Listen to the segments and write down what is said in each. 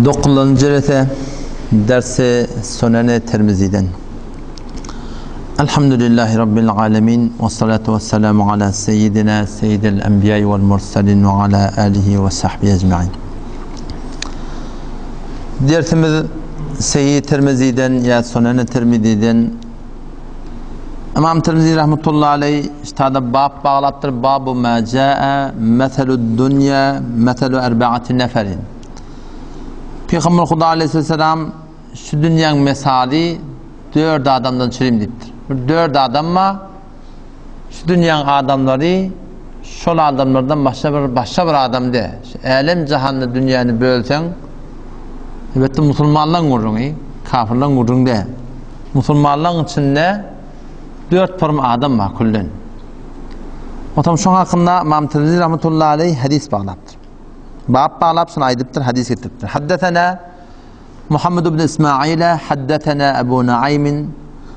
Dokuzynjy jelese dersi Sunene Tirmiziden. Elhamdülillahi Rabbil alemin ve salatu ve selamu ala seyyidina seyyidil enbiya vel mursalin ve ala alihi ve sahbihi ecmain. Dersimiz Seyyid Tirmiziden ya Sunene Tirmiziden Ymam Tirmizi rahmetullahi aleý ştada bap baglapdyr, Babu ma jaa meselud dunýa meselu erbaati neferin. Pygamber Huda aleýhissalam şu dünýäň mesaly dört adamdan çürim diýipdir. Bir dört adam bar. Şu dünýäň adamlary şol adamlardan başga bir başga bir adam de. Şu älem jahanda dünýäni bölseň, elbetde musulmanlaryň gürrüňi, kafirlaryň gürrüňi däl. Musulmanlaryň içinde dört pyrm adam bar küllen. Otam şoň hakynda Imam Tirmizi rahmetullahi aleyh hadis baglapdyr. Bab baglap şuny aýdypdyr, hadis getiripdir. Haddesena Muhammed ibn Ismail haddesena Ebu Nuaym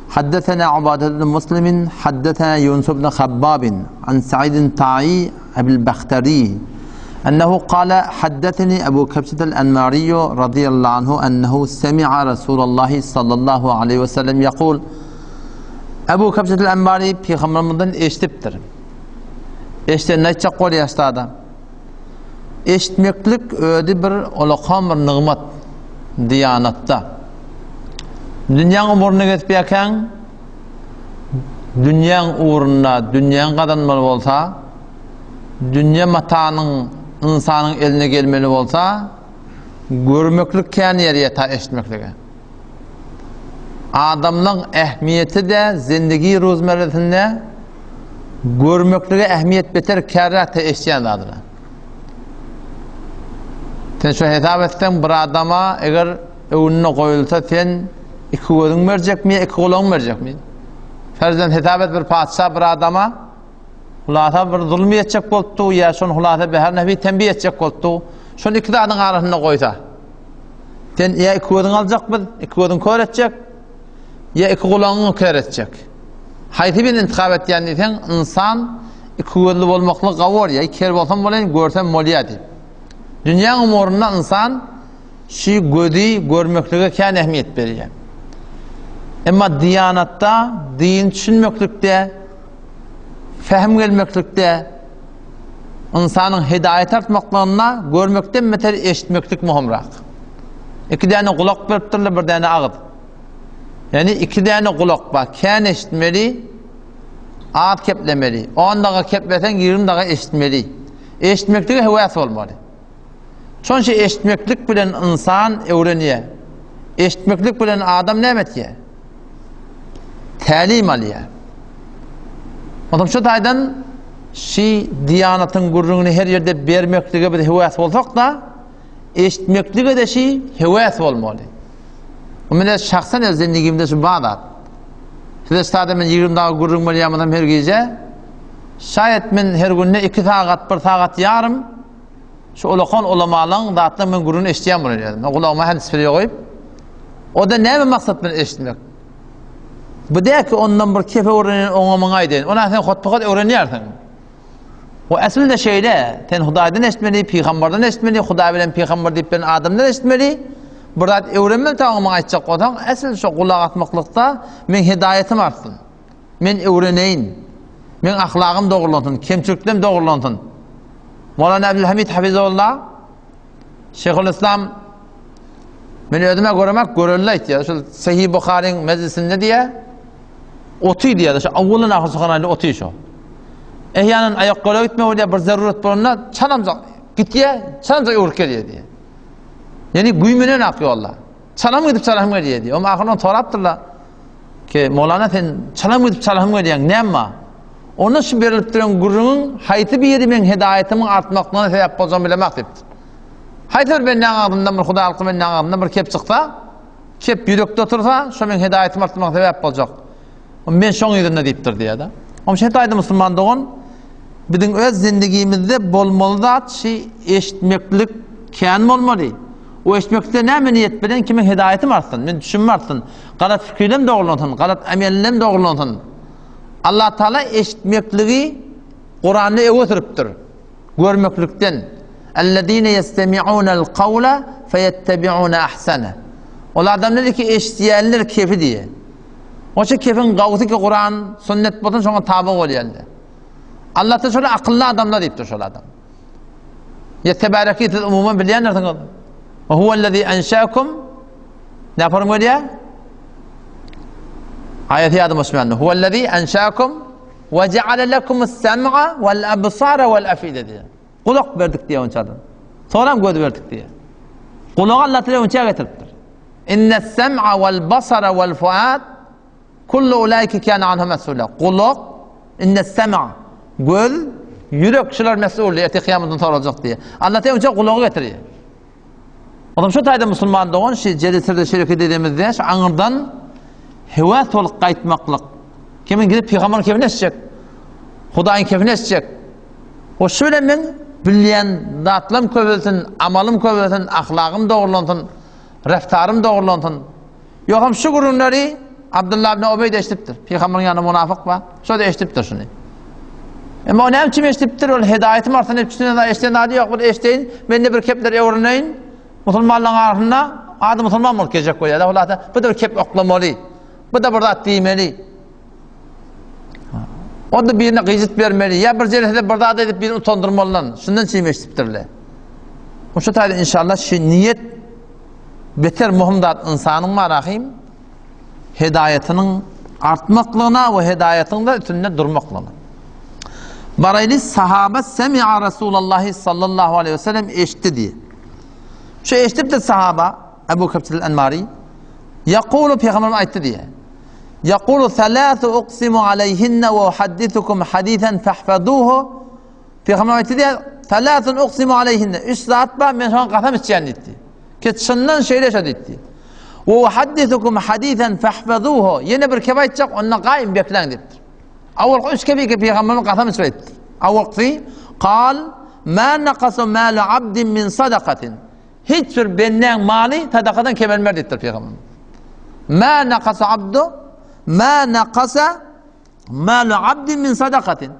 haddesena Ubade ibn Muslim haddesena Yunus ibn Habbab an Sa'id Ta'i Ebil Bakhtari أنه قال حدثني أبو كبشة الأنماري رضي الله عنه أنه سمع رسول الله صلى الله عليه وسلم يقول Ebu Kebşetil Enbari Pygamberimiz eşidipdir. Eşiden näçe gol ýaşda adam. Eşitmeklik özi bir olakan bir nygmat diýanatda. Dünýäň ugrunda gezip ýakäň, dünýäň ugrunda dünýäň gazanmaly bolsa, dünýe matanyň ynsanyň eline gelmeli bolsa, görmeklik kän ýer ýeta eşitmeklige. Adamlaň ähmiýeti-de zindigi ruzmerresinde görmeklige ähmiýet beter kärräk-de eşidýän zadyna. Sen şu hesap etseň bir adama eger öňünde goýulsa sen iki gözüň berjekmi ýa iki gulagyň berjekmi? Ferzden hesap et bir patyşa bir adama hulasa bir zulum etjek bolupdy ýa şony hulasa bir her nebi tembih etjek bolupdy. Şony iki zadyň arasynda goýsa. Sen ýa iki gözüňi aljak biz, iki gözüňi kör etjek, ýa iki gulagyňy kör etjek. Haýsy birini intihap etýän diýseň, ynsan iki gözli bolmaklyk gawy bolýar. Ker bolsam bolaýyn, görsem bolýar diýip. Dünýäň umurynda ynsan şu gözi görmeklige kän ähmiýet berýär. Emma diýanatda, din düşünmeklikde, fähm gelmeklikde, Ynsanyň hidaýat artmaklygynda görmekden beter eşitmeklik möhümrak. Iki däne gulak beripdirler, bir däne agyz. Ýagny iki däne gulak bar. Kän eşitmeli, az keplemeli. 10 daga kepleseň, 20 daga eşitmeli. Eşitmeklige höwes bolmaly. Şonça eşitmeklik bilen ynsan öwrenýär. Eşitmeklik bilen adam näme etýär? Tälim alýar. Onsoň şu taýdan şi diýanatyň gürrüňini her ýerde bermeklige biz höwes bolsak-da, eşitmeklige-de şi höwes bolmaly. Bu meni şahsan öz zindigimde şu bar zat. Size sada men 20 dagy gürrüň berýän bolsam her gije, şaýat men her günde 2 sagat, 1 sagat ýarym Şu ulakan ulamalaň zatlaryň men gürrüňini eşidýän bolan ýerim. Gulagyma handsfree goýup, o-da näme maksat bilen eşitmek? Bu däl ki ondan bir kep öwrenen oňa muňa aýdaýyn. Ona sen hotpahat öwrenýärsiň. O aslynda şeýle, sen Hudaýdan eşitmeli, pygamberden eşitmeli, Hudaý bilen pygamber diýip bilen adamdan eşitmeli. Bir zat öwrenmeli ta oňa muňa aýtjak bolsaň, asyl şo gulak asmaklykda meň hidaýatym artsyn. Men öwreneýin. Meň ahlagym dogrulansyn, kemçiliklerim dogrullansyn. Mowlana Abdülhamid Hafizullah Şeýhul-Islam men özüme göremek görelde aýtýar. Şol Sahih Buharyň mejlisinde diýär. Oty diýär. Şu awwalyn ahyr suhan aýdy oty şo. Ehýanan aýak gola gitme bolýar, bir zarurat bolanda çalamjak gitýär, çalamjak öwrüp gelýär diýär. Ýani güýmenen ak ýolda. Çalam gidip çalam gelýär diýär. Oňa ahyrynda sorapdyrlar. Ki, Molana sen çalam gidip çalam gelýäň, näme bar? Onda şu berilip duran gürrüňiň haýsy biri meň hedaýatymyň artmaklygyna sebäp boljagyny bilemok diýipdir. Haýsy bir bendäň agzyndan bir Hudaý halky bendäň agzyndan bir kep çyksa, kep ýürekde otursa, şo meň hedaýatymy artmaga sebäp boljak. Men şoň yzynda diýipdir diýýär-de. Oň şeýle aýdy musulman dogan, biziň öz zindigimizde bolmaly zat şi eşitmeklik kän bolmaly. O eşitmeklikde näme niýet bilen kimiň hedaýatym artsyn, men düşünme artsyn, galat fikirlem dogrulansyn, galat amellem dogrulansyn. Allah Taala eşitmekligi Kuranda öňe sürüpdir. Görmeklikden. Ellezine yestemi'unel kawle feyettebi'une ahsene. Ol adamlar ki eşitýänler kefi diýe. Oşa kefiň gawsy ki Kuran, sünnet bolsun şoňa taby bolýanlar. Allah da şol akylly adamlar diýipdir şol adam. Ya tebareki siz umuman bilýändirsiňiz. Ve huvellezî enşâkum Ne yaparım öyle Ayeti yadım Osmanlı. Huvellezî enşâkum ve ceale lekumus sem'a vel absara vel afide diye. Gulak berdik diye onça adam. Soram göz berdik diye. Gulağı Allah Teala onça getiripdir. İnne sem'a vel basara vel fuad Kullu ulaike kâne anhu mes'ûlâ. Gulak, inne sem'a, göz, ýürek şular mes'ul, ertir kyýamatda soraljak diýýär. Allah Teala onça gulagy getirýär. Olam şu taýda musulman dogan şu jelisirde şereket edemizde şu aňyrdan höwes bolup gaýtmaklyk. Kimin gidip pygamber kefini eşitjek. Hudaýyň kefini eşitjek. O şu bilen men bilýän zatlarym köpelsin, amalym köpelsin, ahlagym dogrulansyn, reftarym dogrulansun. Ýogsam şu gürrüňleri Abdullah ibn Ubeý-de eşidipdir. Pygamberiň ýanynda munafyk bar. Şo-da eşidipdir şuny. Emma o näme üçin eşidipdir? Ol hedaýatymy artsyn diýip düşünen zat, eşiden zady ýok. Bir eşdeýin, men-de bir kepler öwreneýin. Musulmanlaryň arasynda ady musulman bolup gezjek bolýar. Hulasa, bu-da bir kep oklamaly. Bu-da bir zat diýmeli. O-da birine gyjyt bermeli. Ýa bir jelesede bir zat edip birini utandyrmalydan. Şundan üçin eşidipdirler. Şu taýda inşallah şu niýet Beter möhüm zat ynsanyň marahym hedaýatynyň artmaklygyna we hedaýatyň-da üstünde durmaklygyna. Baraýly sahaba semi'a Rasulallahi sallallahu aleyhi ve sellem eşitdi diýe. Şu eşidipdir sahaba Ebu Kebsel Enmari Ýakulu Peygamberimiz aýtdy diýe. Ýakulu thalathu uqsimu aleyhinne we uhaddithukum hadithan fahfazuhu Pygamber aýtdy diýýär, Salatun uqsimu aleýhinne. Üç zat bar, men şoňa kasam içýän diýdi. Ki çyndan şeýle şo diýdi. Wa uhaddisukum hadisan fahfazuhu. Ýene bir kep aýtjak, onda gaýym bekläň diýipdir. Awalky üç kebi ki pygamberimiz kasam içip aýtdy. Awalkysy, Kal, ma naqasa malu abdin min sadakatin. Hiç bir bendäň maly sadakadan kemelmer diýipdir pygamberimiz. Ma naqasa abdu, ma naqasa Malu abdin min sadakatin.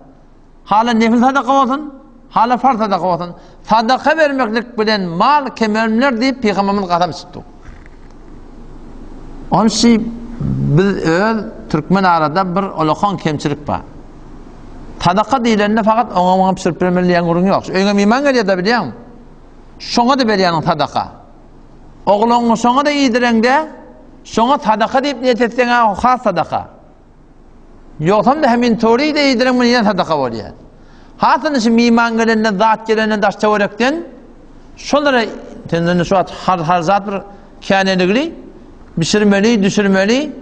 Hala nefil sadaka bolsun, hala farz sadaka bolsun. Sadaka bermeklik bilen mal kemelmler diýip Pygamberimiz kasam içipdi. Onun üçin biz öz türkmen arada bir olakan kemçilik bar. Sadaka diýlende fakat oňa muňa pişirip bermeli diýen gürrüň ýok. Öýüňe miman gelýär-de bilýäňmi? Şoňa-da berýäniň sadaka. Ogluňy şoňa-da iýdireňde, şoňa sadaka diýip niýet etseň-ä has sadaka. Ýogsam-da hemin tory-da iýdireň muny ýene sadaka bolýar. Hasyny şu miman gelenden, zat gelenden daş töwerekden şolara senden şu wagt har harzat bir käneligli bişirmeli, düşürmeli.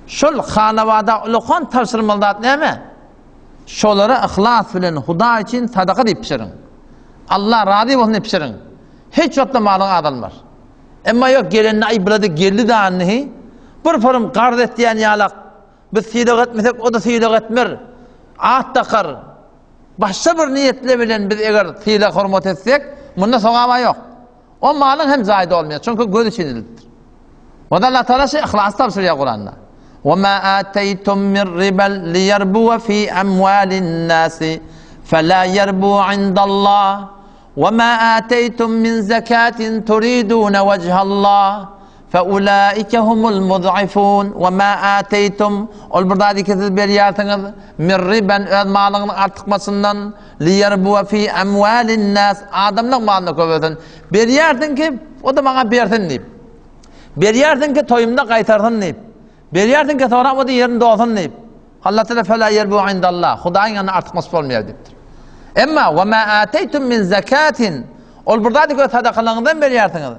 Şol hanawada ulakan tabşyrmaly zat näme? Şolara yhlas bilen Hudaý üçin sadaka diýip bişiriň. Allah razy bolsun diýip bişiriň. Hiç wagtda malyň azalmaz. Emma ýok gelende aý bulada geldi danyny bir forum garz etýän ýalak biz sylag etmesek o-da sylag etmer at dakar başga bir niýetle bilen biz eger sylag hormat etsek munda sogaba ýok. O malyň hem zaýda olmaýar çünki göz üçin edilipdir. O da Allah Taala şu yhlasy tabşyrýar Kuranda. Wa ma ataytum min ribal liyarbu fi amwalin nasi fala yarbu indallah Wa ma ataytum min zakatin turiduna wajhallah fe ulaike humul mud'ifun wa ma ataytum ol bir zady ki siz berýärsiňiz min riben öz malyňyň artykmaçyndan liyarbuwa fi amwalin nas adamlaryň malyny köpelsin berýärsiň ki o-da maňa bersin diýip berýärsiň ki toýumda gaýtarsyn diýip berýärsiň ki soňra o-da ýerini dolsun diýip Allah Teala fela yerbu indallah. Hudaýyň ýanynda artykmaç bolmaýar diýipdir. Emma we ma ataytum min zakatin ol bir zady köp sadakalaryňyzdan berýärsiňiz.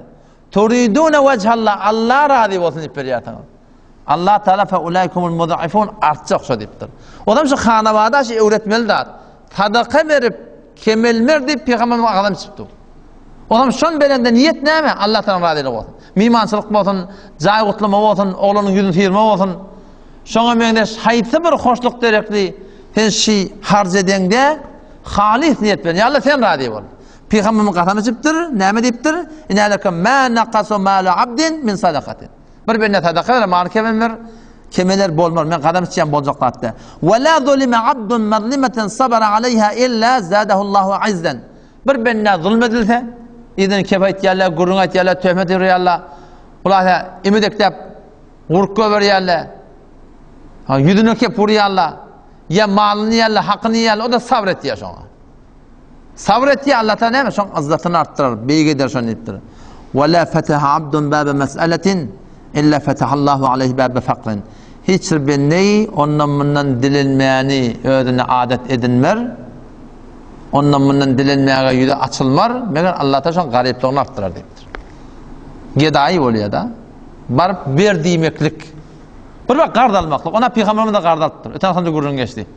Turiduna wejhallah Allah razy bolsun diýip berýärsiňiz. Allah Teala fe ulaikumul mudaifun artjak şo diýipdir. Odam şu hanawada şu öwretmeli zat. Sadaka berip kemelmer diýip pygamberimiz agzam çypdy. Odam şon berende niýet näme? Allah Teala razylygy bolsun. Mimançylyk bolsun, jaý gutlama bolsun, oglanyň ýüzüni syrma bolsun. Şoňa meňzeş haýsy bir hoşluk derekli sen şi harç edeňde halys niýet bilen, ýa Allah sen razy bol. Pygamberimiz kasam içipdir, näme diýipdir? Inäleke ma nakasu malu abdin min sadakatin. Bir bende sadaka berer, maly kemelmer, kemeler bolmaz. Men kasam içýän boljak zat däl. Wa la zulima abdun mazlimatan sabara aleyha illa zadahullahu izzan. Bir bendä zulm edilse, yzyna kep aýtýarlar, gürrüň aýtýarlar, töhmet urýarlar. Hulasa emedekläp gurup goýberýärler. Ha, ýüzüne kep urýarlar. Ýa malyny iýýärler, hakyny iýýärler, o-da sabr etýär şoňa. Sabr etýär, Allah Taala näme? Şoň yzzatyny artdyrar, beýik eder şony diýipdir. Wa la fataha abdun baba mas'alatin illa fatahallahu alayhi baba faqrin. Hiç bir bendeyi ondan mundan dilenmäni özüne adat edinmer. Ondan mundan dilenmäge ýüzi açylmar, meger Allah Taala şoň garyplygyny artdyrar diýipdir. Gedaýy bolýar-da. Baryp ber diýmeklik. Bir bak garz almaklyk. Ona pygamberimiz de garz alypdyr. Öten agşamda gürrüň geçdi.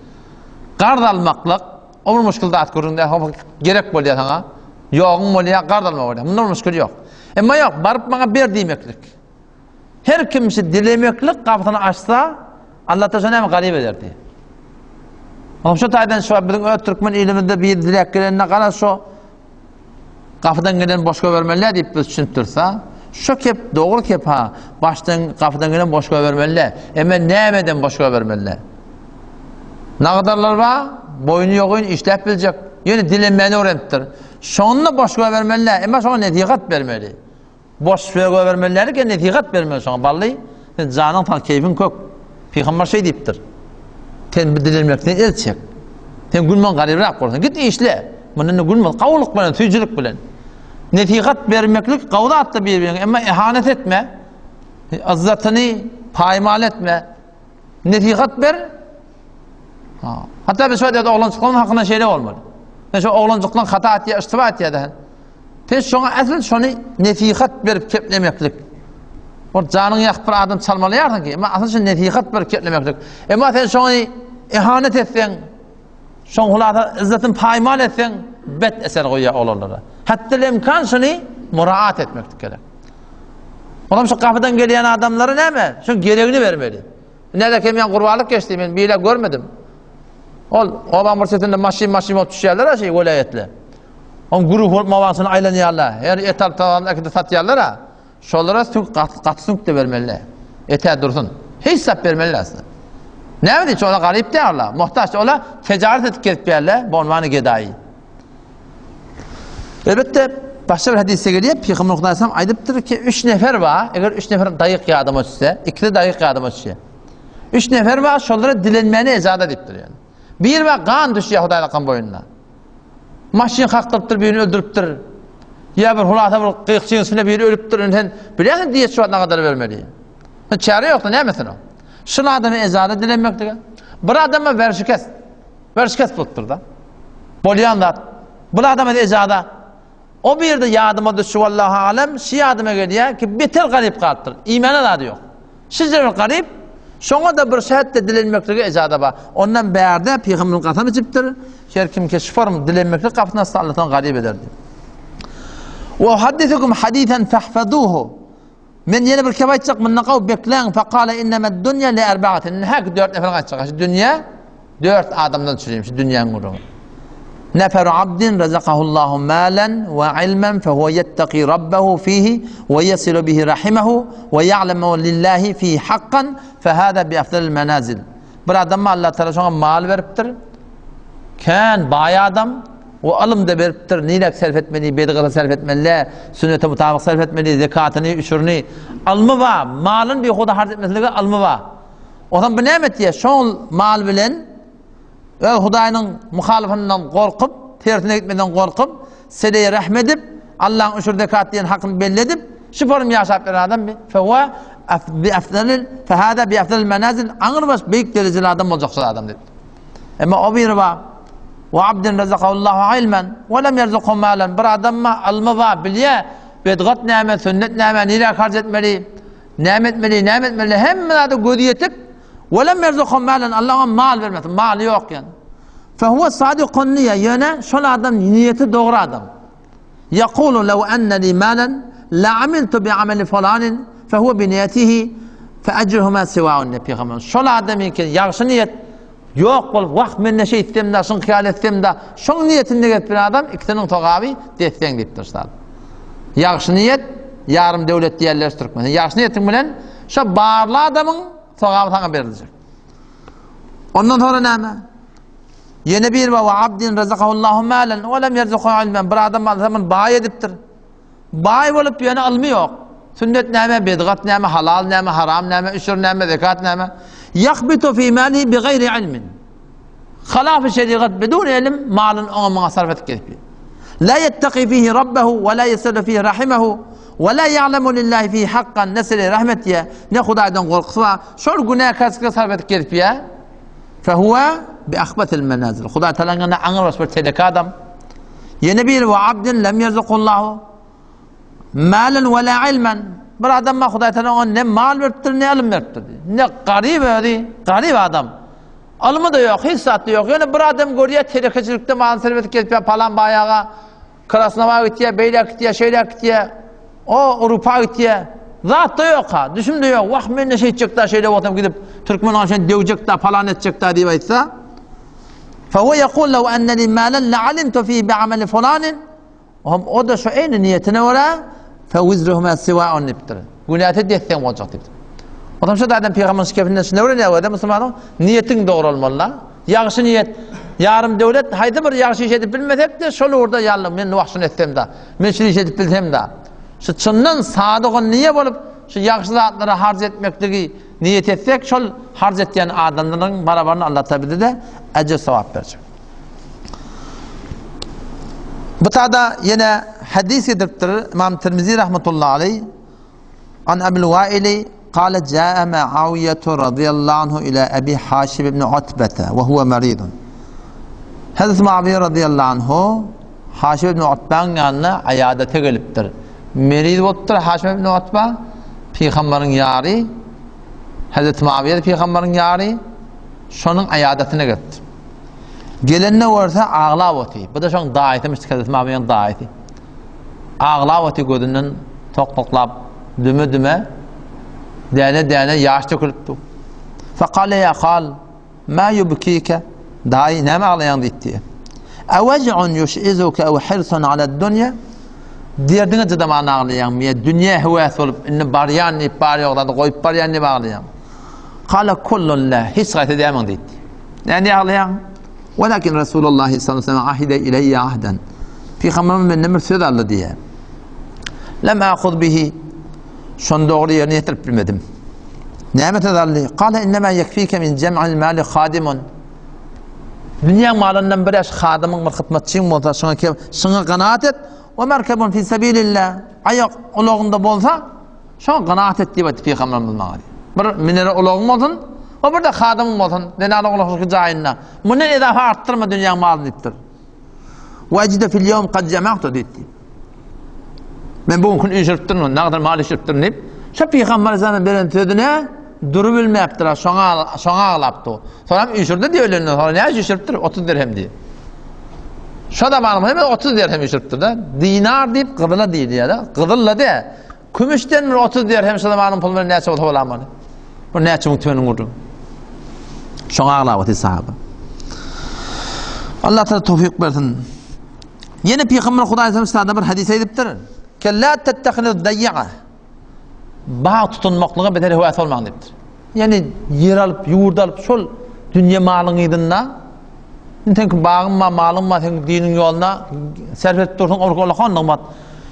Garz almaklyk o bir muşkil zat gürrüň däl. Gerek bolýar saňa. Ýoguň bolýar, garz almak bolýar. Munda bir muşkil ýok. Emma ýok, baryp maňa ber diýmeklik. Her kim şu dilemeklik gapysyny açsa, Allah taala näme garyp ederdi. Onuň şu taýdan şu biziň öz türkmen ilimizde bir dilek gelende gara şu Gapydan gelen boş goýbermeli diýip biz düşünip dursa, şo kep dogry kep ha, başdan gapydan gelen boş goýbermeli. Emma nämeden boş goýbermeli? Nagdarlar bar, boýny ýogyn işläp biljek, ýöne dilenmäni öwrenipdir. Şonda boş goýbermeli, emma şoňa nesihat bermeli. Boş söz goýbermeli däl nesihat bermeli şoňa. Bally, sen janyň sag, keýpiň kök. Pygamber şeý diýipdir. Sen bir dilenmekden el çek. Sen günman garybrak bolsun. Git işle. Mundan da gün bol. Gawulyk bilen, süýjülik bilen. Nesihat bermeklik gawy zatda bir-biriňe, emma ihanet etme. Yzzatyny paýmal etme. Nesihat ber. Ha. Hatda biz şo diýdi, oglanjyklaryň hakynda şeýle bolmaly. Sen şo oglanjyklaryň hata etýär, iştiba etýär. Sen şoňa äsl şony nesihat berip keplemeklik. Ol janyňy ýakyp bir adam çalmalaýarsyň ki, emma asyl şony nesihat berip keplemeklik. Emma sen şony ihanet etseň, şoň hulasa izzetini paýmal etseň, bet eser goýýar oglanlara. Hatda imkan şony muraat etmeklik gerek. Olam şu gapydan gelýän adamlara näme? Şoň geregini bermeli. Näde kemýän gurbanlyk geçdi, men bile görmedim. Ol obaň bir çetinde maşyn maşyn bolup düşýärler şey welaýatly. On güruh bolup mawasyny aýlanýarlar. Her et alyp tagamyny äkidip satýarlar-a. Şolara süňk gaty, gaty süňk-de bermeli. Ete dursun. Hiç zat bermeli aslynda. Näme diýip, olar garyp däl olar. Muhtaç olar ticaret edip gezip ýärler, bonwany gedaýy. Elbetde, başga bir hadysda gelýär, Pygamber Aleyhisselam aýdypdyr ki, üç nefer bar, eger üç nefer daýyk ýadyma düşse, ikisi daýyk ýadyma düşýär. Üç nefer bar, şolara dilenmäne ejada diýipdir ýani. Bir bar gan düşýär Hudaýlakan boýnuna. Maşyn kakdyrypdyr, birini öldüripdir. Ýa bir hulasa bir gyýykçyň üstünde biri ölüpdir. Indi sen bilýärsiň diýet şu wagt nagadar bermeli. Sen çäre ýokda nämesin o? Şul adamy ezada dilenmek diýen. Bir adama werşikes. Werşikes bolupdyr da. Bolýan zat. Bu adama ejada. O bir ýerde ýadyma düşdi wallahu alem, şi ýadyma gelýär ki beter garyp galypdyr. Iýmäne zady ýok. Şije bir garyp, şoňa-da bir şähetde dilenmeklige ejada bar. Ondan bärde pygamberimiz kasam içipdir, her kim ki şu form dilenmeklik gapysyny açsa Allah ony garyp eder diýip. Wa uhaddisukum hadithan fahfazuhu. Men ýene bir kep aýtjak, mundan gawy bekläň. Faqala innemed dunýa li erba'atin. Indi häki dört neferiň aýtjak. Şu dünýä dört adamdan çürüýär şu dünýäň gürrüňi. Neferu abdin razakahullahu malen we ilmen fehuve yettaki rabbehu fihi we yesilu bihi rahimehu we ya'lemu lillahi fihi hakkan fehâzâ bi efdalil menazil. Bir adam Allah Teala şoňa mal beripdir. Kän baý adam we ylym-da beripdir. Nirek sarf etmeli, bedgata sarf etmeli, sünnete mutabyk sarf etmeli, zekatyny, üşürini. Ylmy bar, malyny bihuda harç etmeslige ylmy bar. Ondan bu näme etýär? Şol mal bilen öz Hudaýynyň muhalyfyndan gorkup, tersine gitmeden gorkup, seleýe rehm edip, Allahyň üşür zekat diýen hakyny belli edip, şu form ýaşap ýören adam bi fehuwa bi afdalil fehada bi afdalil menazil aňrybaş beýik derejeli adam boljak şol adam diýip. Emma o biri bar. Wa abdin razakahullahu ilmen we lem yerzukhu malen. Bir adam ma ylmy bar, bilýär. Bedgat näme, sünnet näme, nirä harç etmeli, näme etmeli, näme etmeli, hemme zada gözi ýetip, we lem yerzukhu malen, Allah oňa mal bermesin, maly ýok ýani. Fehuwa sadikun niýe, ýöne şol adam niýeti dogry adam. Ýekulu lew enne li malen la amiltu bi ameli fulanin fehuwe bi niýetihi fe ejruhuma siwaun diýip pygamberimiz. Şol adamyňky ýagşy niýet ýok bolup wah men ne şeýtsem-de, şuňky ýaly etsem-de, şoň niýetinde gezip bir adam ikisiniň sogaby des-deň diýipdir şol. Ýagşy niýet ýarym döwlet diýerler türkmen. Ýagşy niýetiň bilen şo barly adamyň sogaby saňa beriljek. Ondan sonra näme? Ýene bir we abdin razakahullahu malan we lem yerzuqhu ilmen. Bir adam Allah muny baý edipdir. Baý bolup ýöne ylmy ýok. Sünnet näme, bidgat näme, halal näme, haram näme, üşür näme, zekat näme? Yahbitu fi malihi bi gayri ilmin. Halaf şerigat bidun ilm malyny oňa muňa sarf edip gezip. La yettaqi fihi rabbahu we la yesilu fihi rahimahu we la ya'lemu lillahi fihi hakkan ne sile rahmet diye ne Hudaýdan gorkusy bar. Şol günäkärçilikde sarf edip gezip ýa. Fehuwe bi ahbatil menazil. Hudaý Taalanyň ýanynda aňrybaş bir teleke adam. Ýene bir we abdin lem yerzukullahu malen we la ilmen. Bir adam bar Hudaý Taala oňa ne mal beripdir, ne ylym beripdir. Ne garyp özi, garyp adam. Ylmy da ýok, hiç zat da ýok. Ýöne bir adam görýär, telekeçilikde mal serwet gelip palan baýaga Krasnowa gitýär, beýläk gitýär, şeýläk gitýär. O Urupa gitýär. Zat-da ýok-ha, düşüm-de ýok. Wah, men-de şeýtjek-dä, şeýle bolsam gidip türkmen oglan döwjek-dä, palan etjek-dä diýip aýtsa, Fa huwa yaqul law anna li malan la'alimtu fihi bi'amali fulanin. Hom o-da şu eýni niýetine görä fe wizruhuma siwa'un diýipdir. Günäsi des-deň boljak diýipdir. Onsoň şu adam pygamber şikefinden şuny öwrenýär we musulmanyň niýetiň dogry bolmaly-da. Ýagşy niýet, ýarym döwlet, haýsy bir ýagşy iş edip bilmesek-de, şol ugurda ýa men wah şuny etsem-de, men şuny iş edip bilsem-de. Şu çyndan sadyk niýe bolup, şu ýagşy zatlara harç etmekligi niýet etsek, şol harç etýän adamlaryň barabaryny Allah Taala bize-de ejir-sogap berjek. Bu tada ýene hadys getiripdir Imam Tirmizi rahmetullahi aleyh. An Ebil Waili kale ca'e Muawiyetu radıyallahu anhu ila Ebi Haşim ibn Utbete ve huve meridun. Hazreti Muawiye radıyallahu anhu Haşim ibn Utbanyň ýanyna aýadata gelipdir. Meriz bolupdyr Haşim ibn Utba, pygamberiň ýary, Hazreti Muawiye pygamberiň ýary, şonuň aýadatyna gelipdir. Gelende görse aglap oty. Bu da şoň daýysymyş, Hazreti Muawiye'nin daýysy. Aglap oty gözünden tokmaklap düme-düme däne-däne ýaş dökülip dur. Fekale ýa hal, ma ýubkike? Daýy, näme aglaýaň diýipdi. Ewej'un ýuş'izuke ew hirsun alad-dunýa? Derdiňe çydaman aglaýaňmy ýa dünýä höwes bolup, indi barýan diýip, bar ýok zady goýup barýan diýip aglaýaňmy? Kale kullun la, hiç haýsy dämiň diýipdi. Näme diýip aglaýaň? Welakin Resulullah sallallahu aleyhi ve sellem ahide ileyye ahden. Pygamberimiz menden bir söz aldy diýýär. Lem ahuz bihi. Şony dogry ýerine ýetirip bilmedim. Näme söz aldy? Kale innema yekfike min cem'il mali hadimun. Dünýä malyndan bir äş hadymyň bir hyzmatçyň bolsa, şoňa ke, şoňa ganaat et. We merkebun fi sabilillah. Aýak ulagynda bolsa, Şoňa ganaat et diýip aýtdy Pygamberimiz maňa diýip. Bir minere ulagyň bolsun, we bir-de hadymyň bolsun, zenana ulaşyk jaýynda. Mundan edafa artdyrma dünýäň malyny diýipdir. We ejide fil ýewm kad jema'tu diýipdi. Men bu gün üýşüripdirin, nagdyr mal üýşüripdirin diýip, şo Pygamber sana beren sözüne durubilmäpdir, şoňa şoňa aglapdy. Soňam üýşürdi diýip ölenden soňra näçe üýşüripdir? 30 dirhem diýip. Şo zamanymyz hem 30 dirhem üýşüripdir-de. Dinar diýip gyzyla diýilýär-de. Gyzylla de. Kümüşden bir 30 dirhem şo zamanyň puly bilen näçe bolsa bolamany. Bir näçe müň tümeniň gürrüň. Şoňa aglap otyr sahaba. Allah Taala towfik bersin. Ýene Pygamber Hudaý sallallahu bir hadys aýdypdyr. Kella tettehizu daýya. Bag tutunmaklyga beter höwes bolmaň diýipdir. Ýani ýer alyp, ýurt alyp şol dünýe malyň yzynda Indi seňki bagyň bar, malyň bar, sen diniň ýoluna sarp edip dursuň, ol ullakan nygmat.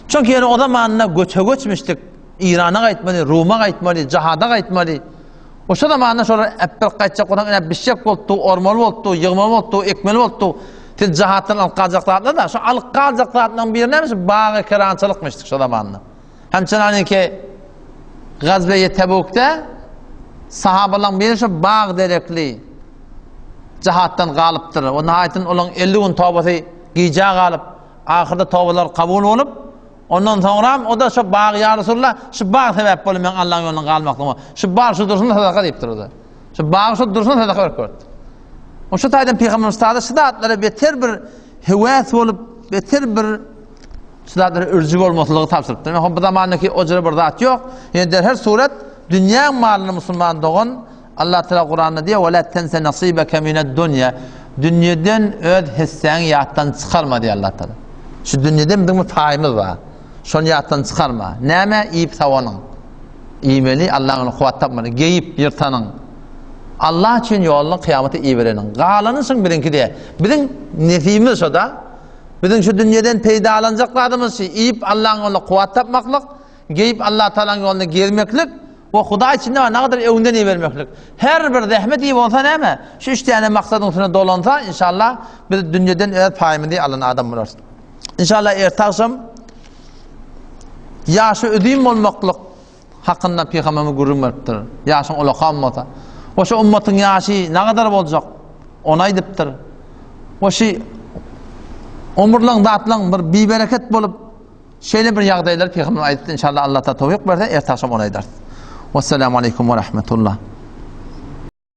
Çünki ýene o zamanda göçe göçmüşdik. Irana gaýtmaly, Ruma gaýtmaly, jahada gaýtmaly. O şo zamanda şolar äpberk gaýtjak bolsaň, ine bişjek bolupdy, ormaly bolupdy, ýygmaly bolupdy, ekmeli bolupdy. Siz jahatdan alyp galjak zatlar da, şo alyp galjak zatlaryň biri näme? Şu bag ekerançylykmyşdyk şo zamanda. Hemçenaniki Gazwe-i Tebukda sahabalaryň biri şu bag derekli jahatdan galypdyr. O nihaýetinde olaryň 50 gün tobasy gijä galyp, ahyrda tobalar kabul bolup, ondan soňram o da şu bag ýa Resulullah, şu bag sebäp boldy men Allahyň ýolundan galmaklygyma. Şu bag şu dursun sadaka diýipdir o da. Şu bag şu dursun sadaka berip görüpdir. O şu taýdan Pygamberimiz sada şu zatlara beter bir höwes bolup, beter bir Şu zatlara ürji bolmaslygy tabşyrypdyr. Men bu zamandaky o jüre bir zat ýok. Ýöne der her surat dünýäň malyny musulman dogan Allah Teala Kuranda diýýär: "Ve la tense nasibeke mined dunýa." Dünýeden öz hissäňi ýatdan çykarma diýýär Allah Teala. Şu dünýeden biziň bir paýymyz bar. Şony ýatdan çykarma. Näme iýip sawanyň? Iýmeli, Allah'ın ony kuwwat tapmaly. Geýip ýyrtanyň. Allah üçin ýoluna kyýamata ibereniň. Galany şuň biziňki diýe. Biziň nesibimiz şo-da. Biziň şu dünýeden peýdalanjak zadymyz şu, iýip Allaň ýolunda kuwwat tapmaklyk, geýip Allah Tagalaň ýolunda gezmeklik we Hudaý üçin näme nagadar öňden ibermeklik. Her bir zähmet iyi bolsa näme? Şu üç täne maksadyň üstüne dolansa, inşallah biz dünýeden öz paýymyzy alan adam bolarys. Inşallah erte agşam ýaşy uzyn bolmaklyk hakynda pygamberimiz gürrüň beripdir. Ýaşyň ulakam bolsa. O şu ummatyň ýaşy nagadar boljak? Ony aýdypdyr. O şu umurlaň zatlaň bir bibereket bolup şeýle bir ýagdaýlar pygamberimiz aýdypdy. Inşallah Allah ta towfik berse erte agşam ony aýdarys. Wassalamu aleýkum we rahmetullah.